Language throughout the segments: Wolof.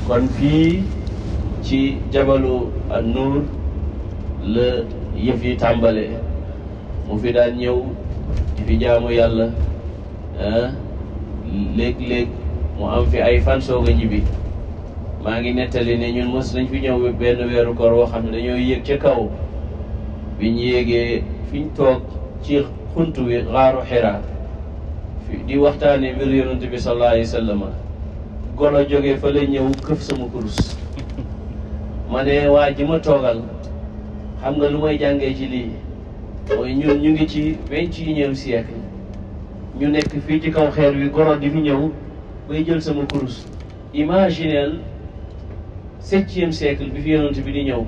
kon fii ci jabalu an-Nuur la yëf yi tàmbale mu fi daan ñëw di fi jaamu yàlla léeg-léeg mu am fi ay fan soog a ñibbi. maa ngi nettali ne ñun mos nañ fi ñëw benn weeru koor woo xam ne dañoo yéeg ca kaw biñ yéegee fiñ toog ci xunt wi xaaru Xiraa di waxtaane mbir yonent bi sallallahu alayhi wa sallam golo jógee fa la ñëw këf sama kurus ma ne waa ji ma toogal xam nga lu may jàngee ci lii mooy ñun ñu ngi ci 21e siècle ñu nekk fii ci kaw xeer wi golo di fi ñëw bay jël sama kurus. imagineel 7e siècle bi fi yonent bi di ñëw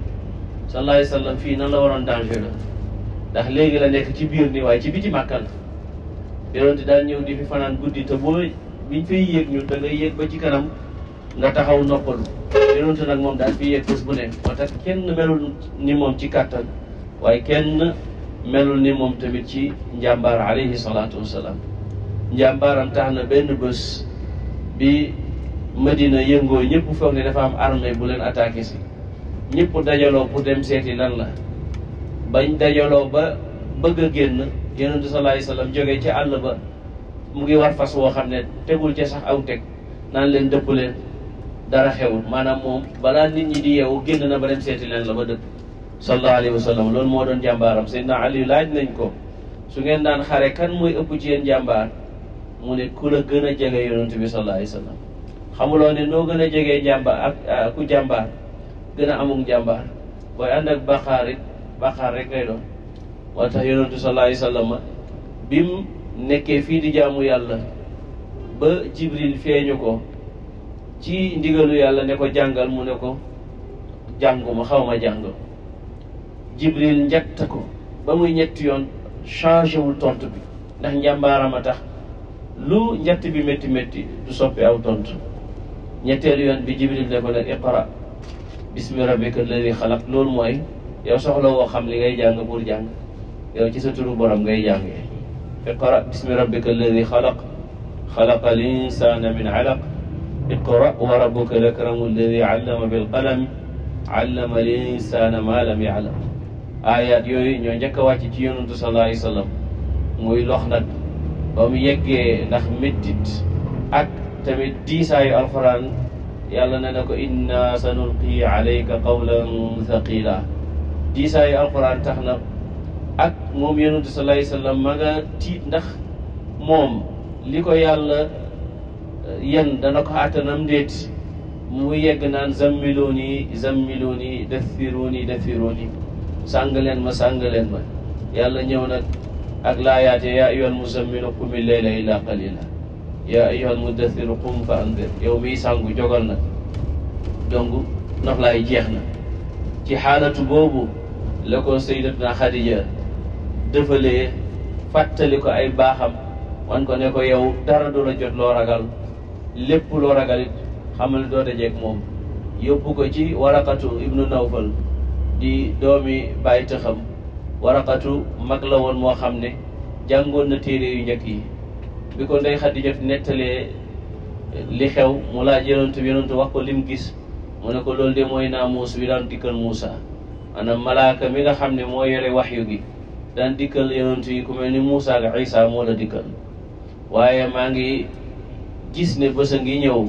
sallallahu alayhi wa sallam fii nan la waroon danger la ndax léegi la nekk ci biir ni waaye ci biti Màkka la yonent daal ñëw di fi fanaan guddi te boo biñ fay yéeg ñun da ngay yéeg ba ci kanam nga taxaw noppalu yonent nag moom daal fi yéeg bés bu ne moo tax kenn melul ni moom ci kàttan waaye kenn melul ni moom tamit ci njàmbaar alayhi salaatu wassalaam. njàmbaaram tax na benn bés bi Madina yëngoo ñëpp foog ne dafa am armée bu leen attaqué si ñëpp dajaloo pour dem seeti lan la bañ dajaloo ba bëgg a génn yonent bi sallallahu alayhi wa sallam jógee ci àll ba mu ngi war fas woo xam ne tegul ca sax aw teg naan leen dëpp leen dara xewul maanaam moom balaa nit ñi di yeewu génn na ba dem seeti leen la ba dëpp sallallahu alayhi wa sallam. loolu moo doon jàmbaaram. Seydina Ali laaj nañ ko su ngeen daan xare kan mooy ëpp ci yéen jàmbaar mu ne ku la gën a jege yonent bi sallallahu alayhi wa sallam. xamuloo ne noo gën a jegee jàmbaar ak ku jàmbaar gën a amul jàmbaar booy ànd ak baqaar it baqaar rek ngay doon. moo tax yonentu sallallahu alayhi wa sallam bi mu nekkee fii di jaamu yàlla ba Jibril feeñu ko ci ndigalu yàlla ne ko jàngal mu ne ko jànguma xaw ma jàng. Jibril njett ko ba muy ñetti yoon changé wul tontu bi ndax njàmbaaram a tax lu njett bi métti métti du soppi aw tontu. ñetteelu yoon bi Jibril ne ko nag iqra bismi rabbika alladi xalaq loolu mooy yow soxla woo xam li ngay jàng pour jàng yow ci sa turu borom ngay jàngee. iqra bismi rabbika alladi xalaq xalaqa al insana min alaq iqra wa rabbuka al akramu alladi allama bil qalam allama al insana ma lam ya'lam. ayat yooyu ñoo njëkk a wàcc ci yonantu sallallahu alayhi wa sallam muy lox nag ba mu yeggee ndax méttit ak tamit diisaayu alquran yàlla ne na ko inna sanulqi alayka qawlan thaqila. diisaayu alquran tax na ak moom yonentu sallallahu alayhi wa sallam ma nga tiit ndax moom li ko yàlla yan dana ko àttanam ndéet mu yegg naan zammiluni zammiluni dathiruni dathiruni sàng leen ma sàng leen ma. yàlla ñëw nag ak laayaate yaa ayyuhal muzammilu qumi layla illa qalila yaa ayyuhal muddathiru qum fa anzir. yow miy sàngu jogal nag donc noflaay jeex na. ci xaalatu boobu la ko sayyidatuna Xadija defalee fàttali ko ay baaxam wan ko ne ko yow dara du la jot loo ragal lépp loo ragal it xamal doo dajeeg moom. yóbbu ko ci Waraqatu ibnu Nawfal di doomi bàyyi tëxam. Waraqatu mag la woon moo xam ne jàngoon na téere yu njëkk yi. bi ko ndey Xadija nettalee li xew mu laaj yonentu wax ko lim gis mu ne ko loolu de mooy naamuus wi daan dikkal Muusa maanaam malaaka mi nga xam ne moo yore waxyu gi daan dikkal yonentu yi ku mel ni Muusa ak Isa moo la dikkal. waaye maa ngi gis ne bés a ngi ñëw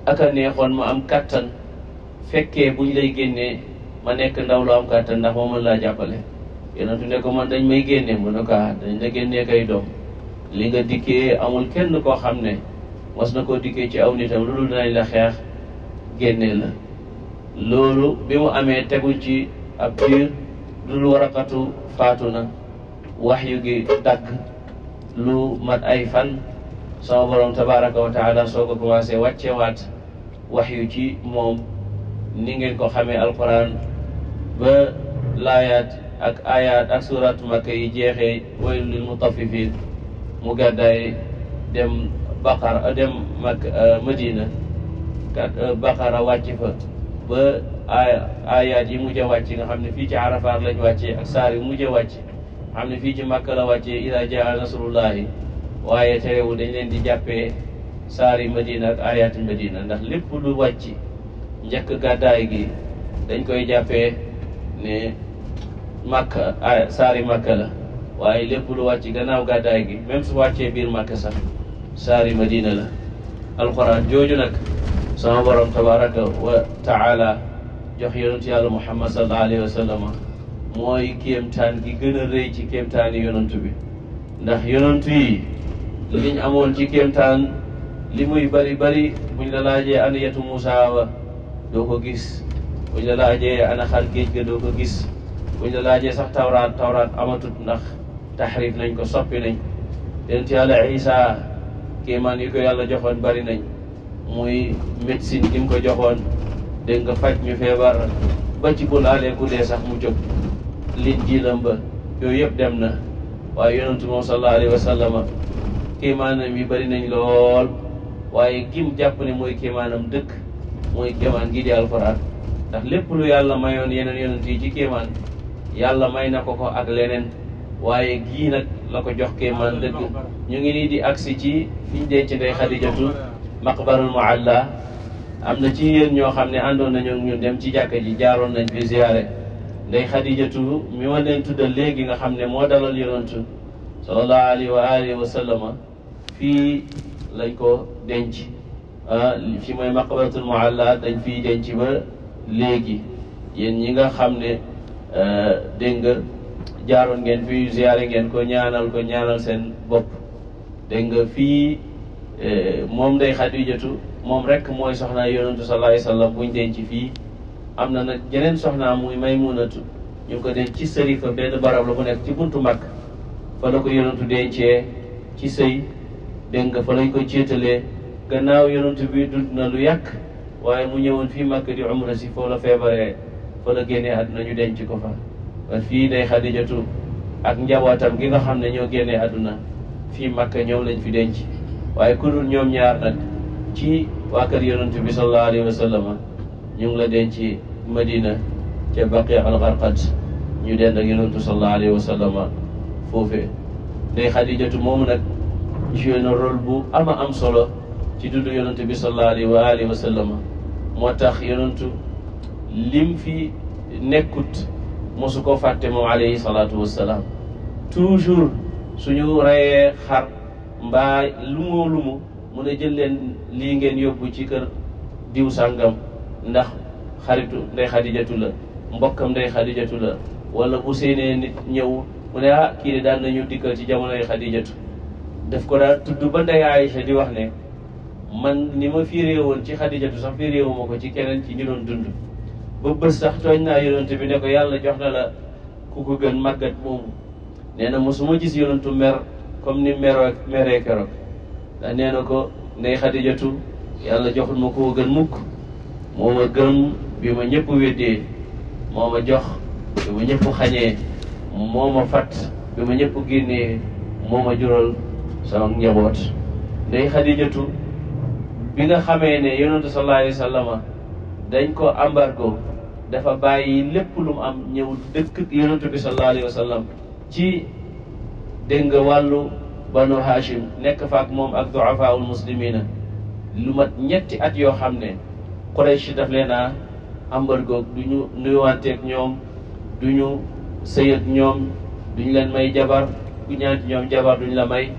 aka neexoon ma am kattan fekkee buñ lay génnee ma nekk ndaw lu am kattan ndax moo mën laa jàppale. yonentu ne ko man dañ may génne mu ne ko dañ la génnee kay doom li nga dikkee amul kenn koo xam ne mas na koo dikkee ci aw nitam lu dul dinañ la xeex génnee la. loolu bi mu amee teguñ ci ab biir lu Waraqatu faatu na waxyu gi dagg lu mat ay fan sama borom tabaraka wa taala soo ko commencé wàccewaat waxyu ci moom ni ngeen ko xamee alquran ba laayaat ak ayat ak surat Makka yi jeexee waylun lil mutaffifin mu gàddaay dem Baqara dem Madina Baqara wàcc fa ba ayat yi mujj a wàcc nga xam ne fii ci Arafat lañ wàccee ak saar yi mujj a wàcc xam ne fii ci Makka la wàccee ida jaa nasrullahi waaye terewul dañ leen di jàppee saari Madina ak ayaati Madina, ndax lépp lu wàcc njëkk gàddaay gi dañ koy jàppee ne Makka saari Makka la, waaye lépp lu wàcc gannaaw gàddaay gi même su wàccee biir Makka sax saari Madina la. alquran jooju nag sama borom tabaraka wa taala jox yonent yàlla Muhammad sallallahu alayhi wa sallam mooy kéemtaan gi gën a rëy ci kéemtaani yonent bi, ndax yonent yi liñ amoon ci kéemtaan li muy bari bari buñ la laajee ana yetu Muusaa wa doo ko gis, buñ la laajee ana xar géej ga doo ko gis, buñ la laajee sax tawraat amatut ndax taxrif nañ ko, soppi nañ. yonent yàlla Isa kéemaan yi ko yàlla joxoon bari nañ, muy médecine gi mu ko joxoon, dégg nga faj ñu feebar ba ci bu laalee ku dee sax mu jóg, Linjiilam ba yooyu yëpp dem na. waaye yonentu moom sallallahu alayhi wa sallam kéemaanam yi bari nañ lool, waaye gim jàpp ne mooy kéemaanam dëkk mooy kéemaan gi di alquran, ndax lépp lu yàlla mayoon yeneen yonent yi ci kéemaan yàlla may na ko ko ak leneen, waaye gii nag la ko jox kéemaan dëgg. ñu ngi nii di agsi ci fiñ denc Ndey Xadijatu maqbarul mualla. am na ci yéen ñoo xam ne àndoon nañu ñun dem ci jàkka ji, jaaroon nañ fi ziyaare Ndey Xadijatu mi ma leen tuddal léegi, nga xam ne moo dalal yonentu sallallahu alayhi wa alihi wa sallama. fii lañ ko denc, fi mooy maqbaratul mualla, dañ fiy denc ba léegi. yéen ñi nga xam ne dégg nga jaaroon ngeen fii ziyaare ngeen ko, ñaanal seen bopp. dégg nga fii moom Ndey Xadijatu moom rek mooy soxnaa yonentu sallallahu alayhi wa sallam buñ denc fii. am na nag jeneen soxnaa muy Maymunatu, ñu ngi ko denc ci sërifa, benn barab la bu nekk ci buntu mag, fa la ko yonentu dencee ci sëy. dégg nga fa lañ ko céetalee gannaaw yonentu bi dund na lu yàgg, waaye mu ñëwoon fii Makka di umra si, foo la feebaree, fa la génnee àdduna ñu denc ko fa. fii Ndey Xadijatu ak njabootam gi nga xam ne ñoo génnee àdduna fii Makka ñoom lañ fi denc. waaye ku dul ñoom ñaar nag ci waa kër yonentu bi sallallahu alayhi wa sallam ñu ngi la denc Madina ca Baqi al-Gharqad, ñu dend ak yonentu sallallahu alayhi wa sallam foofee. Ndey Xadijatu moomu nag joué na rôle bu am solo ci dundu yonentu bi sallallahu alayhi wa alihi wa sallam. moo tax yonentu lim fi nekkut mosu ko fàtte moom alayhi salaatu wassalaam. toujours suñu reyee xar mbaa lumu mu ne jël leen lii ngeen yóbbu ci kër diw sàngam, ndax xaritu Ndey Xadijatu la, mbokkam Ndey Xadijatu la. wala bu seenee nit ñëw mu ne kii de daan nañu dikkal ci jamonoy Xadijatu. daf ko daal tudd ba Ndey Aïcha di wax ne man ni ma fiiree woon ci Xadijatu sax fiiree wu ma ko ci keneen ci ñu doon dund. ba bés sax tooñ naa yonent bi ne ko yàlla jox na la ku ko gën màggat moomu. nee na mosuma gis yonentu mer comme ni meree keroog, ndax nee na ko Ndey Xadijatu yàlla joxul ma koo gën mukk, moo ma gëm bi ma ñëpp weddee, moo ma jox bi ma ñëpp xañee, moo ma fat bi ma ñëpp génnee, moo ma jural sama njaboot. Ndey Xadijatu bi nga xamee ne yonentu sallallahu alayhi wa sallam dañ ko embargo, dafa bàyyi lépp lu mu am ñëw dëkk yonentu bi sallallahu alayhi wa sallam ci dégg nga wàllu Banu Hashim, nekk faak moom ak du'afaa'ul muslimina lu mat ñetti at yoo xam ne Quraysh daf leen a embargo, duñu nuyuwanteeg ñoom, duñu sëy ak ñoom, duñ leen may jabar, ku ñaan ci ñoom jabar duñ la may,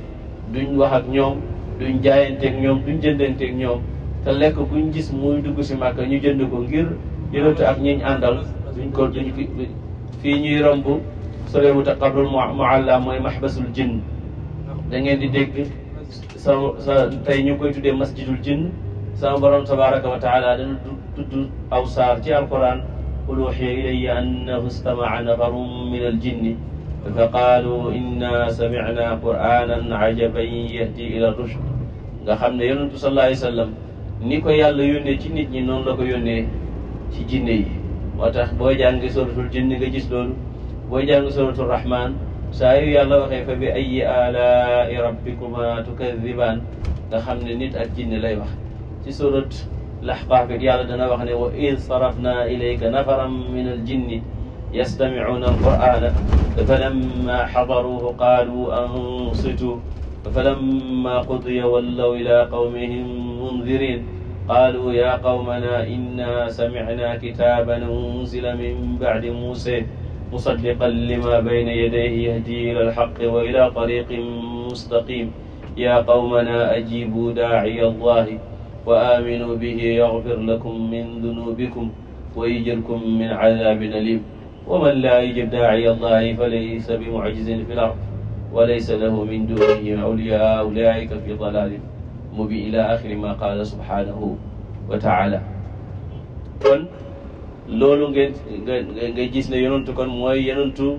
duñ wax ak ñoom, duñ jaayanteeg ñoom, duñ jëndanteeg ñoom. te lekk buñ gis muy dugg si Màkka ñu jënd ko ngir yonentu ak ñiñ àndal duñ ko fii ñuy romb sorewut ak qabrul mualla mooy mahbasul jinn. da ngeen di dégg tey ñu koy tuddee masjidul jinn. sama borom tabaraka wa taala dana tudd aw saar ci alquran, qul uhiya ilayya annahu istama'a nafarun min aljinni fa qaalu inna sami'na qur'anan ajaban yahdi ila rushd. nga xam ne yonentu sallallahu alayhi wa sallam ni ko yàlla yónnee ci nit ñi noonu la ko yónnee ci jinne yi. moo tax boo jàngi suratul jinn nga gis loolu, boo jàngi suratul rahman saa yu yàlla waxee fa bi ayyi alaa'i rabbikuma tukadhibaan nga xam ne nit ak jinne lay wax. ci surat al-Ahqaaf yàlla dana wax ne wa id sarafna ilayka nafaran min al-jinni yastami'una al-qur'ana falamma hadaruhu qaalu ansitu falamma qudiya wallaw ila qawmihim mundirin qaalu ya qawmana inna samicna kitaban unzila min bacdi musa musaddiqan lima bayna yadayhi yahdi ila alxaqi wa ila tariqin mustaqim ya qawmana ajibu daaciya allahi wa aminu bihi yaghfir lakum min dunubikum wa yujirkum min cadaabin alim wa man laa yujib daaciya allahi falaysa bimucjizin fi l-ard wa laysa lahu min dunihi awliyaa ulaa'ika fi dalaalin mubiin ila axiri ma qaala subhaanahu wa taala. kon loolu nga gis ne yonantu kon mooy yonantu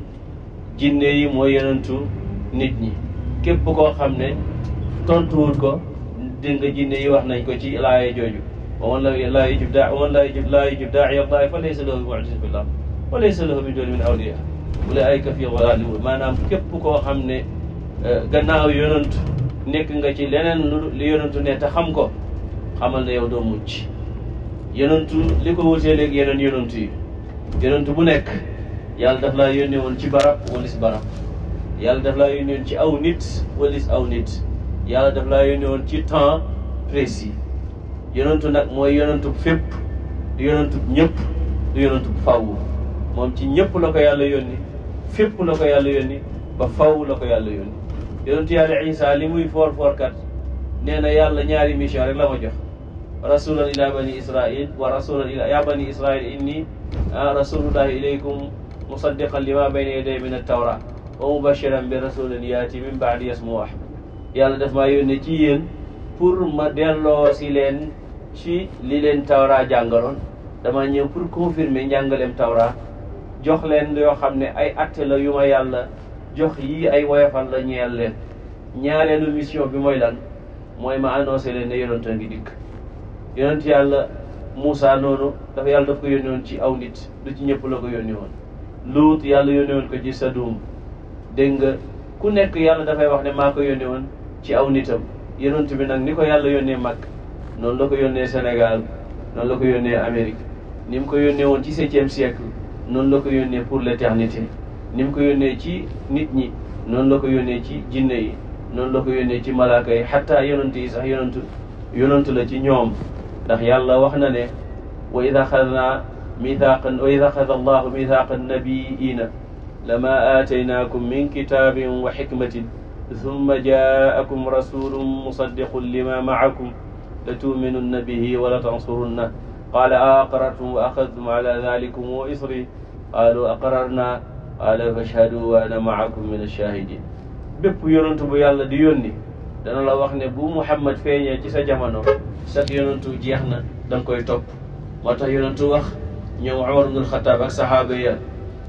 jinne yi, mooy yonantu nit ñi. képp koo xam ne tontuwut ko dégg nga jinne yi wax nañ ko ci laaya jooju wa man laa yujib daaciya llaahi fa laysa lahu bimucjizin fil ard wa laysa lahu min duunihi awliyaa ulaa'ika fi dalaalin mubiin. maanaam képp koo xam ne gannaaw yonantu nekk nga ci leneen li yonantu ne te xam ko, xamal ne yow doo mucc. yonantu li ko wutee léegi yeneen yonantu yi, yonantu bu nekk yàlla daf laa yónnee woon ci barab walis barab, yàlla daf laa yónnee woon ci aw nit walis aw nit, yàlla daf laa yónnee woon ci temps précis. yonantu nag mooy yonantu fépp, du yonantu ñëpp, du yonantu faww. moom ci ñëpp la ko yàlla yónni, fépp la ko yàlla yónni, ba faww la ko yàlla yónni. yonantu yàlla Isa li muy foor foorkat nee na yàlla ñaari mission rek la ma jox, rasulan ila bani israil wa rasulan ila ya bani israil inni rasulullahi ilaykum musaddiqan lima bayna yaday min at-tawra wa mubashiran bi rasulin yaati min ba'di ismuhu Ahmad. yàlla daf maa yónne ci yéen pour ma delloo si leen ci li leen tawra jàngaloon. dama ñëw pour confirmer njàngaleem tawra, jox leen yoo xam ne ay atte la yu ma yàlla jox yii ay woyofal la ñeel leen. ñaareelu mission bi mooy lan? mooy ma annoncé leen ne yonent a ngi dikk. yonent yàlla Moussa noonu dafa yàlla daf ko yónni woon ci aw nit, du ci ñëpp la ko yónni woon. Luut yàlla yónni woon ko ci Sadum. dégg nga ku nekk yàlla dafay wax ne maa ko yónni woon ci aw nitam. yonent bi nag ni ko yàlla yónnee Makka noonu la ko yónnee Sénégal, noonu la ko yónnee Amérique. ni mu ko yónnee woon ci 7e siècle noonu la ko yónnee pour l'éternité. ni mu ko yónnee ci nit ñi noonu la ko yónnee ci jinne yi, noonu la ko yónnee ci malaaka yi. xataa yonent yi sax yonent la ci ñoom, ndax yàlla wax na ne wa id axadna mithaqan wa id axada allahu mithaqa annabiyina lama aataynaakum min kitabin wa xikmatin thumma jaakum rasulun musaddiqun lima maakum la tuminunna bihi wa la tansurunna qaala aqrartum wa axadtum ala dalikum isri qaalu aqrarna qaala fashhadu wa ana maakum min alshahidin. bépp yonantu bu yàlla di yónni dana la wax ne bu Muhammad feeñee ci sa jamono sax yonantu jeex na, da nga koy topp. moo tax yonantu wax ñoom Umar ibnul Xattaab ak saxaaba ya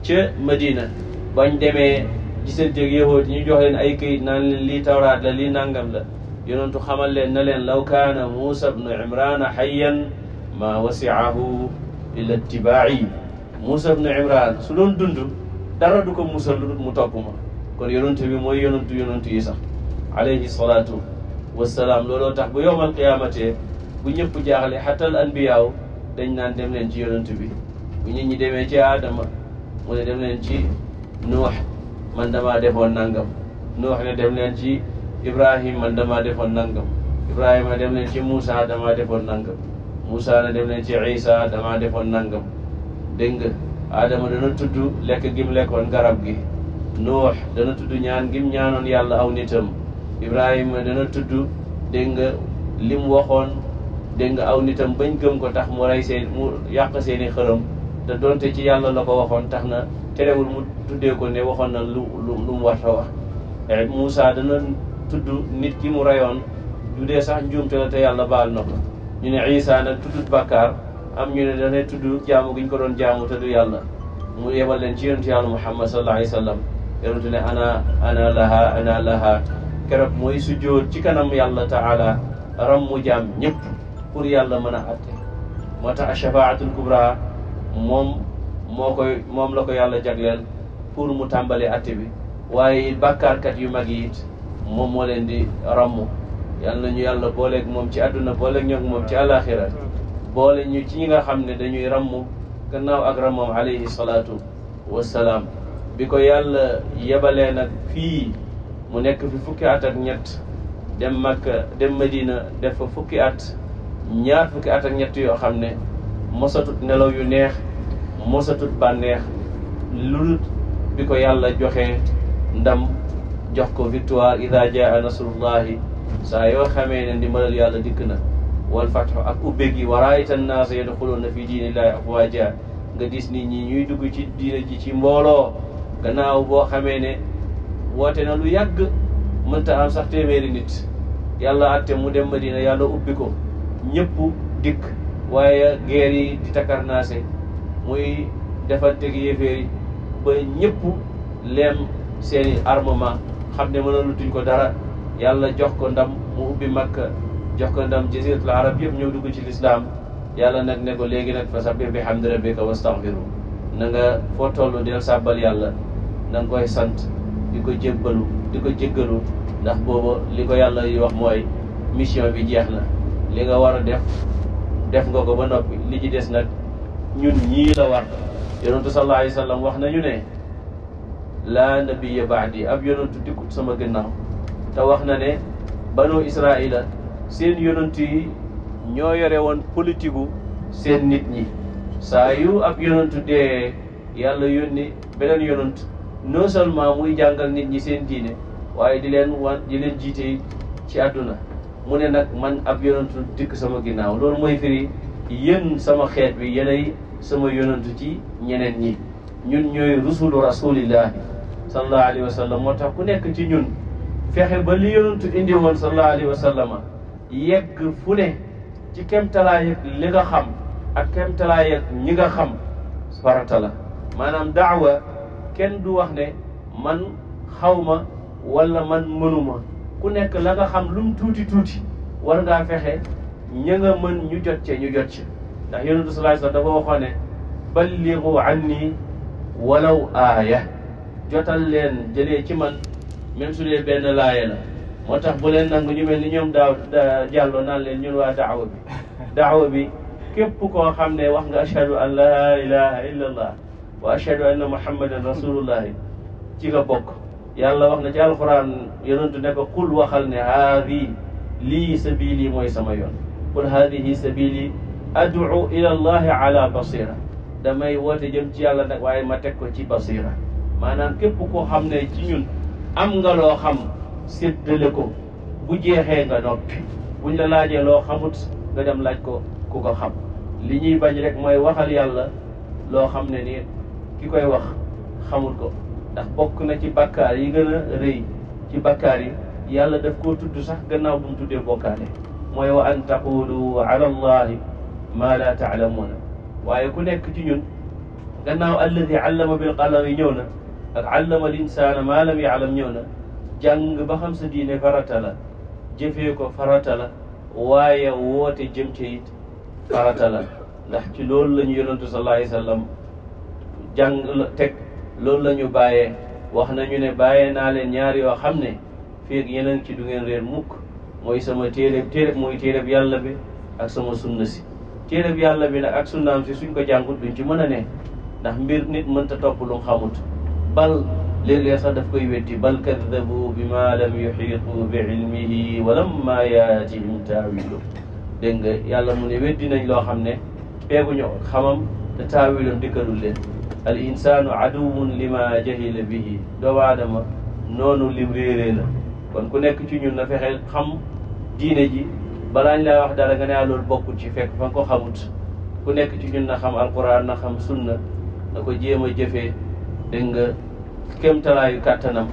ca Madina bañ demee gisanteeg yahuud ñu jox leen ay këyit naan leen lii tawraat la, lii nangam la. yonantu xamal leen na leen law kaana Muusa bnu Imraan hayyan ma wasiahu illa ittibaa'i. Muusa bnu Imraan su doon dund dara du ko musal lu dul mu topp ma. kon yonantu bi mooy yonantu yi sax alayhi salaatu wassalaam. looloo tax bu yowmal qiyaamate bu ñëpp jaaxle xatal anbiyaaw dañ naan dem leen ci yonantu bi. bu nit ñi demee ci Aadama mu ne dem leen ci Nuux, man damaa defoon nangam. Nuux ne dem leen ci Ibrahim, man damaa defoon nangam. Ibrahima dem leen ci Moussa, damaa defoon nangam. Moussa ne dem leen ci Isa, damaa defoon nangam. dégg nga Aadama dana tudd lekk gim lekkoon garab gi. Nuux dana tudd ñaan gim ñaanoon yàlla aw nitam. Ibrahima dana tudd dégg nga lim waxoon dégg nga aw nitam bañ gëm ko tax mu yàq seeni xërëm, te donte ci yàlla la ko waxoon tax na terewul mu tuddee ko ne waxoon na lu mu war a wax. Moussa dana tudd nit ki mu rayoon du dee sax njuumte la te yàlla baal na ko. ñu ne Isa nag tuddut bàkkaar, am ñu ne dana tudd jaamu gi ñu ko doon jaamu te du yàlla. mu yebal leen ci yonent yàlla Muhammad sallallahu alayhi wa sallam. yonentu ne ana laha keroog mooy sujjóot ci kanam yàlla taala rammu jaam ñëpp pour yàlla mën a atte. moo tax ashafaatul kubra moom la ko yàlla jagleel pour mu tàmbali atte bi. waaye bàkkaarkat yu mag yi it moom moo leen di rammu. yàlla nañu yàlla booleeg moom ci àdduna booleeg ñoom moom ci àlaxira boole ñu ci ñi nga xam ne dañuy rammu gannaaw ak rammam alayhi salaatu wassalaam. bi ko yàlla yebalee nag fii mu nekk fi fukki at ak ñett dem Makka dem Madina def fa fukki at ñaar fukki at ak ñett yoo xam ne mosatut nelaw yu neex mosatut bànneex lu bi ko yàlla joxe ndam jox ko victoire ida jaa nasrullahi saa yoo xamee ne ndimbalal yàlla dikk na wal fathu ak ubbe gi wa raayta annaasa yadxuluuna fi diinillahi afwaaja nga gis nit ñi ñuy dugg ci diina ji ci mbooloo gannaaw boo xamee ne woote na lu yàgg mënta am sax téeméeri nit yàlla atte mu dem Madina yàlla ubbi ko ñëpp dikk waaye guerre yi di takarnaase muy defanteeg yéeféer yi ba ñëpp leem seeni armement xam ne mënalutuñ ko dara yàlla jox ko ndam mu ubbi Makka jox ko ndam jaziratul arab yëpp ñëw dugg ci lislaam yàlla nag ne ko léegi nag fa sabbih bihamdi rabbika wastaghfiru na nga foo toll del sàbbal yàlla na nga koy sant di ko jéggalu ndax booba li ko yàlla yi wax mooy mission bi jeex na li nga war a def nga ko ba noppi li ci des nag ñun ñii la war yonentu sallallahu alayhi wa sallam wax nañu ne laa nabiyya ba'di ab yonentu dikkut sama gannaaw te wax na ne banu israila seen yonentu yi ñoo yore woon politique gu seen nit ñi saa yu ab yonentu dee yàlla yónni beneen yonent non seulement muy jàngal nit ñi seen diine waaye di leen jiite ci àdduna mu ne nag man ab yonentu dikk sama ginnaaw loolu mooy firi yéen sama xeet bi yéenay sama yonentu ci ñeneen ñi ñun ñooy rusulu rasulillahi sallallahu alayhi wa sallam moo tax ku nekk ci ñun fexe ba li yonentu indi woon sallallahu alayhi wa sallama yegg fu ne ci kemtalaay ak li nga xam ak kemtalaay ak ñi nga xam farata la maanaam daawa kenn du wax ne man xawma wala man mënuma ku nekk la nga xam lu mu tuuti tuuti war ngaa fexe ña nga mën ñu jot ca ndax yonentu sallallahu alayhi wasallam dafa waxoon ne ballighu anni walaw aaya jotal leen jëlee ci man même su dee benn laaya la moo tax bu leen nangu ñu mel ni ñoom jàlloo naan leen ñun waa daawa bi képp koo xam ne wax nga ashhadu an la ilaha illa allah wa ashhadu anna muhammadan rasulullahi ci nga bokk yàlla wax na ci alquran yonentu ne ko qul waxal ne haadi lii sabili mooy sama yoon qul haadihi sabili ad'u ila allahi ala basira damay woote jëm ci yàlla nag waaye ma teg ko ci basira maanaam képp koo xam ne ci ñun am nga loo xam séddale ko bu jeexee nga noppi buñ la laajee loo xamut nga dem laaj ko ku ko xam li ñuy bañ rek mooy waxal yàlla loo xam ne ni ki koy wax xamul ko ndax bokk na ci bakkaar yi gën a rëy ci bakkaar yi yàlla daf koo tudd sax gannaaw bu mu tuddee bokkaale mooy wa an taqulu ala allahi ma la taalamuuna waaye ku nekk ci ñun gannaaw alladi allama bil qalami ñëw na ak allama al insaana ma lam yaalam ñëw na jàng ba xam sa diine farata la jëfee ko farata la waaye woote jëm ci it farata la ndax ci loolu la ñu yonentu sallallahu alayhi wa sallam jàng teg loolu la ñu bàyyee wax nañu ne bàyyee naa leen ñaar yoo xam ne feeg yeneen ci du ngeen réer mukk mooy sama téereb mooy téereb yàlla bi ak sama sunna si téereb yàlla bi nag ak sunnaam si suñ ko jàngut duñ ci mën a ne ndax mbir nit mënta topp lu xamut bal léeg-léeg sax daf koy wetti bal kaddabu bi ma lam yuxiitu bi ilmihi wa lamma yaatihim taawilu dégg nga yàlla mu ne weddi nañ loo xam ne peeguñu xamam te taawilam dikkalul leen al insaanu aduwun lima jahila bihi doomu aadama noonu lim réerée la kon ku nekk ci ñun na fexe xam diine ji balaañ laa wax dara nga ne loolu bokkul ci fekk fa nga ko xamut ku nekk ci ñun na xam alquran na xam sunna na ko jéem a jëfee dégg nga kéemtalaayu kàttanam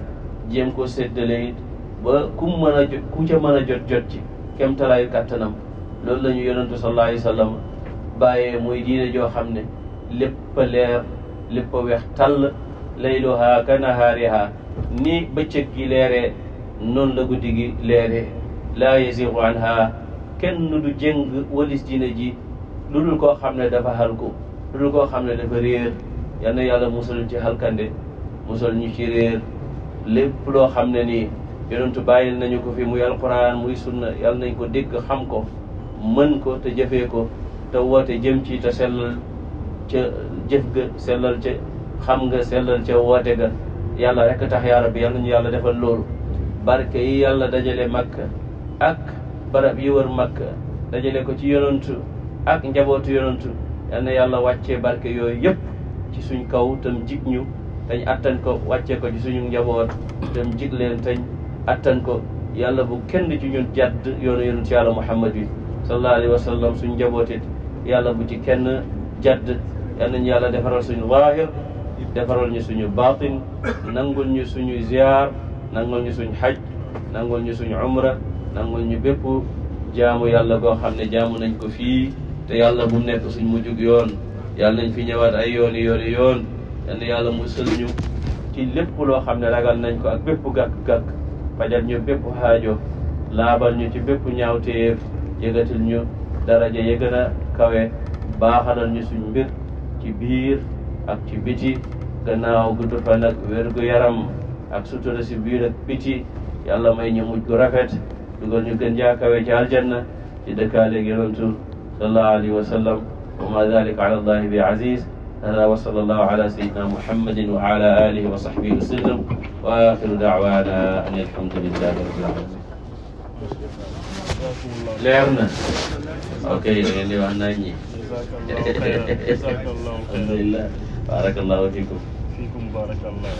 jéem ko séddale it ba ku mën a jot ku ca mën a jot ci kéemtalaayu kàttanam loolu la ñu yonentu sallallahu alayhi wa sallam bàyyee muy diine joo xam ne lépp a leer lépp a weex tàll layluha ka nahaariha ni bëccëg gi leeree noonu la guddi gi leeree laa yasiixu anha kenn du jëng walis diine ji lu dul koo xam ne dafa halku lu dul koo xam ne dafa réer yal na yàlla musal ci halkande musal ñu ci réer lépp loo xam ne nii yonentu bàyyil nañu ko fi muy alquran muy sunna yàlla nañ ko dégg xam ko mën ko te jëfee ko te woote jëm ci te sellal ca jëf ga sellal ca xam nga sellal ca woote ga yàlla rek tax yaa rabbi yàlla ñu yàlla defal loolu barke yi yàlla dajale Makka ak barab yi wër Makka dajale ko ci yonantu ak njabootu yonantu yal na yàlla wàccee barke yooyu yëpp ci suñ kaw tam jig ñu tañ attan ko wàccee ko ci suñu njaboot tam jig leen tañ attan ko yàlla bu kenn ci ñun jadd yoonu yonantu yàlla Muhammad bi sallallahu alayhi wa sallam suñ njabootit yàlla bu ci kenn jadd yal nañu yàlla defaral suñu zaahir defaral ñu suñu baatin nangul ñu suñu ziyaar nangul ñu suñu xaj nangul ñu suñu umra nangul ñu bépp jaamu yàlla goo xam ne jaamu nañ ko fii te yàlla bu nekk suñ mujjug yoon yàlla nañ fi ñëwaat ay yooni yoon yal na yàlla musal ñu ci lépp loo xam ne ragal nañ ko ak bépp gàkk-gàkk fajal ñu bépp xaajo laabal ñu ci bépp ñaawteef yëgatil ñu daraja ya gën a kawe baaxalal ñu suñ mbir ci biir ak ci biti gannaaw gudd fan ak wérgu yaram ak sutura si biir ak biti yàlla may ñu mujj gu rafet dugal ñu gën jaakawe ci aljanna ci dëkkaaleeg yonantu sallallahu alayhi wa sallam wa ma dalika ala allahi bi aziz hada wa sallallahu ala sayyidina muhammadin wa ala alihi wa sahbihi wa sallam wa akhiru da'wana an alhamdulillahi rabbil alamin leer na ok da ngeen di wax nañ ñi alhamdulillah barakallahu fikum barakallah